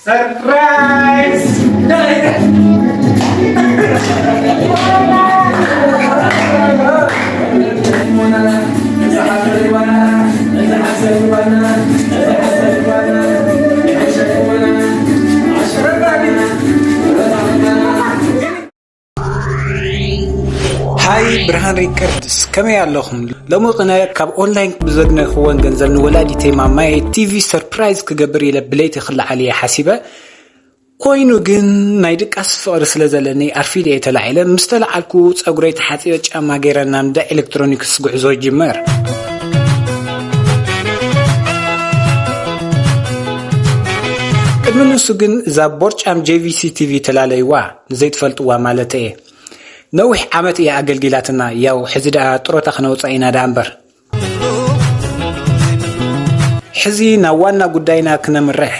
ሰርፕራይዝ! ሃይ ብርሃን ሪከርድስ፣ ከመይ ኣለኹም? ሎሚ ቅነ ካብ ኦንላይን ብዘግነይክወን ገንዘብ ንወላዲተይ ማማየ ቲቪ ሰርፕራይዝ ክገብር ኢለ ብለይቲ ክለዓል እየ ሓሲበ። ኮይኑ ግን ናይ ድቃስ ፍቕሪ ስለ ዘለኒ ኣርፊደ እየ ተላዒለ። ምስ ተለዓልኩ ጸጉረይ ተሓጺበ፣ ጫማ ገይረ ናብ እንዳ ኤሌክትሮኒክስ ጉዕዞ ይጅመር። ቅድሚ ንሱ ግን እዛ ቦርጫም ጄቪሲ ቲቪ ተላለይዋ፣ ንዘይትፈልጥዋ ማለት እየ። ነዊሕ ዓመት እያ ኣገልጊላትና። ያው ሕዚ ደኣ ጥሮታ ክነውጻ ኢና ደኣ እምበር። ሕዚ ናብ ዋና ጉዳይና ክነምርሕ።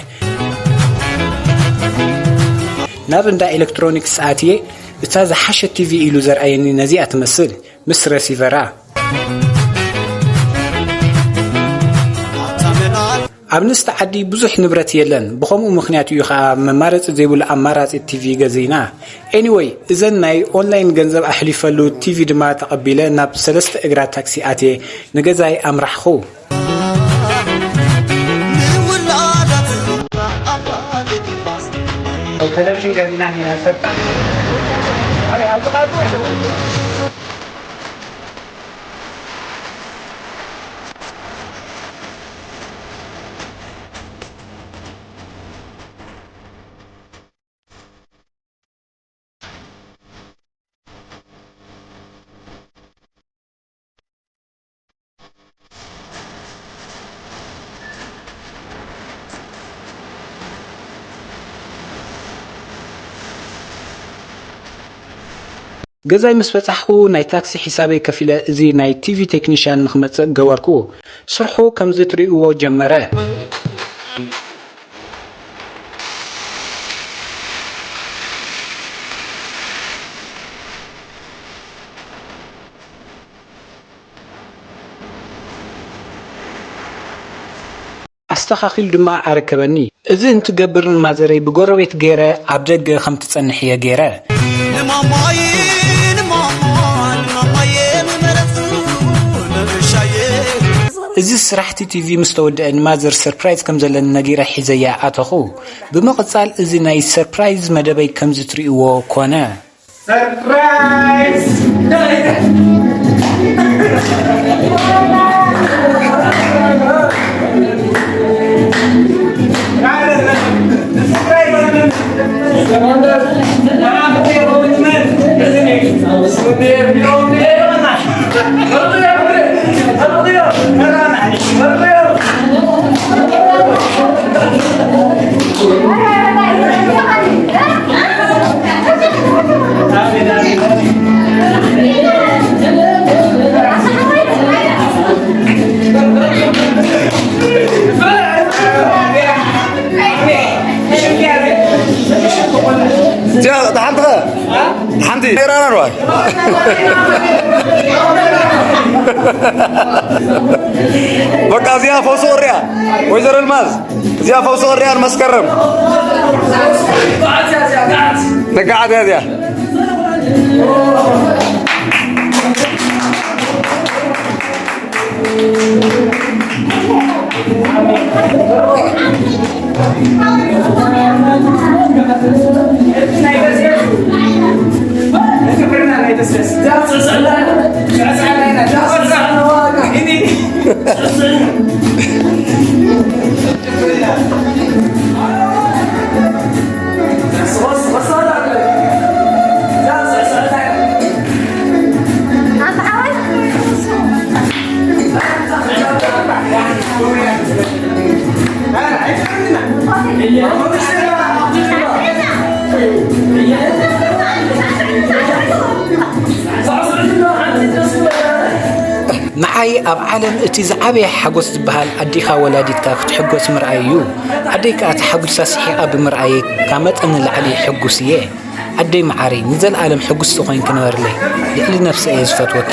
ናብ እንዳ ኤሌክትሮኒክስ ኣትየ፣ እታ ዝሓሸት ቲቪ ኢሉ ዘርኣየኒ ነዚኣ ትመስል፣ ምስ ረሲቨራ። ኣብ ንስቲ ዓዲ ብዙሕ ንብረት የለን። ብኸምኡ ምኽንያት እዩ ኸኣ መማረጺ ዘይብሉ ኣማራጺ ቲቪ ገዚእና። ኤኒወይ፣ እዘን ናይ ኦንላይን ገንዘብ ኣሕሊፈሉ ቲቪ ድማ ተቐቢለ ናብ ሰለስተ እግራ ታክሲ ኣትየ ንገዛይ ኣምራሕኹ። ቴሌቪዥን ገዚእና ኔና ሰብ ገዛይ ምስ በጻሕኩ ናይ ታክሲ ሒሳበይ ከፊለ እዚ ናይ ቲቪ ቴክኒሽያን ንኽመጽእ ገበርኩ። ስርሑ ከምዚ ትርእይዎ ጀመረ። ኣስተኻኺሉ ድማ ኣረከበኒ። እዚ እንትገብር ንማዘረይ ብጎረቤት ገይረ ኣብ ደገ ከም ትጸንሕ እየ ገይረ። ንማማይ፣ ንማማ፣ ንማማየ ምመረጽኩ መገሻየ። እዚ ስራሕቲ ቲቪ ምስ ተወደአ ንማዘር ሰርፕራይዝ ከም ዘለኒ ነጊረ ሒዘያ ኣተኹ። ብምቕጻል እዚ ናይ ሰርፕራይዝ መደበይ ከምዚ ትርእይዎ ኮነ። ሰርፕራይዝ! እዚኣ እታ ሓንቲ ኸ? ሓንቲ ኔራ ነርዋ። በቃ እዚኣ ፈውሲ ወርያ ወይዘሮ ልማዝ። እዚኣ ፈውሲ ወርያ መስከረም። ንግዓት እያ እዚኣ። ንዓይ ኣብ ዓለም እቲ ዝዓበየ ሓጎስ ዝበሃል ኣዴኻ ወላዲትካ ክትሕጎስ ምርኣይ እዩ። ኣደይ ከኣ ተሓጒሳ ስሒቓ ብምርኣየይ ካብ መጠን ንላዕሊ ሕጉስ እየ። ኣደይ መዓረይ፣ ንዘለኣለም ሕጉስቲ ኮይንኪ ንበርለይ። ልዕሊ ነብሰይ እየ ዝፈትወኪ።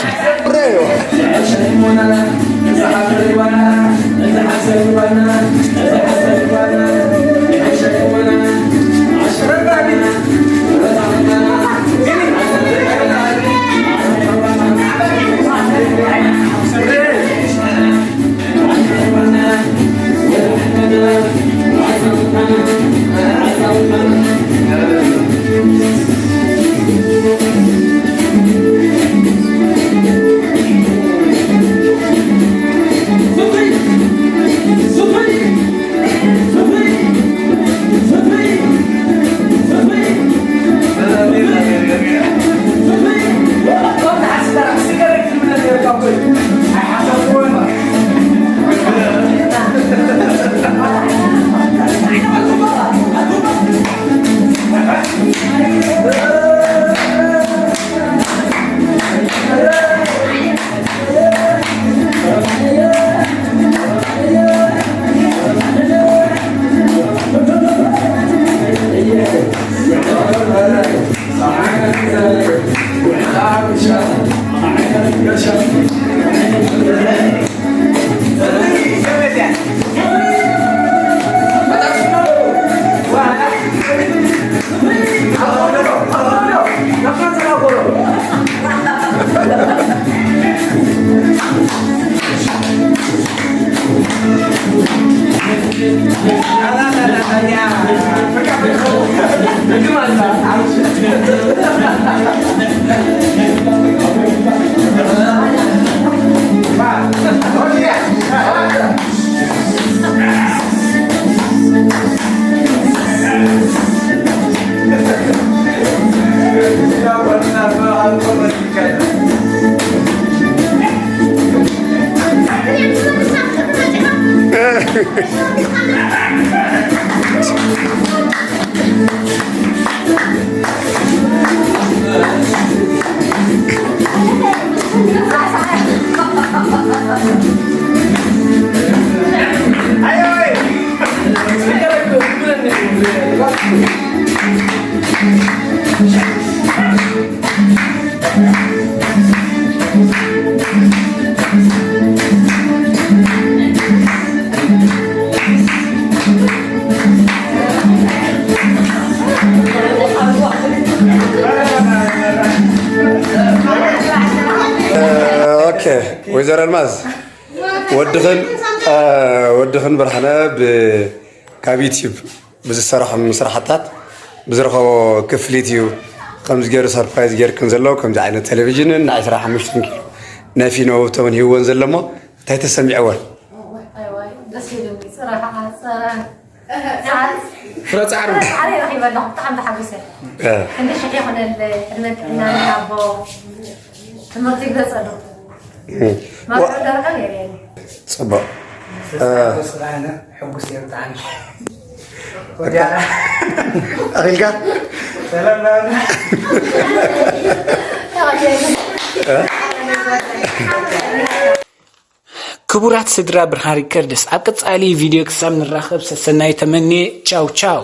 እዛ ሓሰብ ይባና፣ እዛ ሓሰብ ይባና፣ እዛ ሓሰብ ይባና፣ እዛ ሓሰብ ይባና፣ ኦኬ፣ ወይዘሮ ኣልማዝ፣ ወድኽን፣ እ፣ ወድኽን ብርሃነ ብ-፣ ካብ ዩቲዩብ ብዝሰረሖም ስራሕታት ብዝረኸቦ ክፍሊት እዩ ከምዚ ገይሩ ሰርፕራይዝ ገይርክን ዘሎ። ከምዚ ዓይነት ቴሌቪዥንን ናይ ዕስራ ሓሙሽተ ኪሎ ናይ ፊኖ ውህብቶምን ሂብወን ዘሎ እሞ እንታይ ተሰሚዕወን? እዋይ፣ እዋይ፣ ደስ ኢሉኒ። ጽረ ኸዓ፣ ጽረ፣ ጻዕር፣ ፍረ ጻዕሩ። ፍረ ጻዕሪ ረኺበ ኣለኹ። ብጣዕሚ ተሓጒሰ። እ። ክንዲ ሽሕ ይኹነለይ። ዕድመ ጥዕና ንኣቦ። ትምህርቲ ይግለጸሉ። እ። መርዑ ደረቐ ነይረ። ጽቡቕ። እ። ስራነ ሕጉስ እየ ብጣዕሚ። ወዲያና። ኣኺልካ? ሰላም ናበልና። እ? ክቡራት ስድራ ብርሃን ሪከርድስ፣ ኣብ ቀጻሊ ቪድዮ ክሳብ ንራኸብ ሰሰናዩ ተመንየ። ቻው ቻው።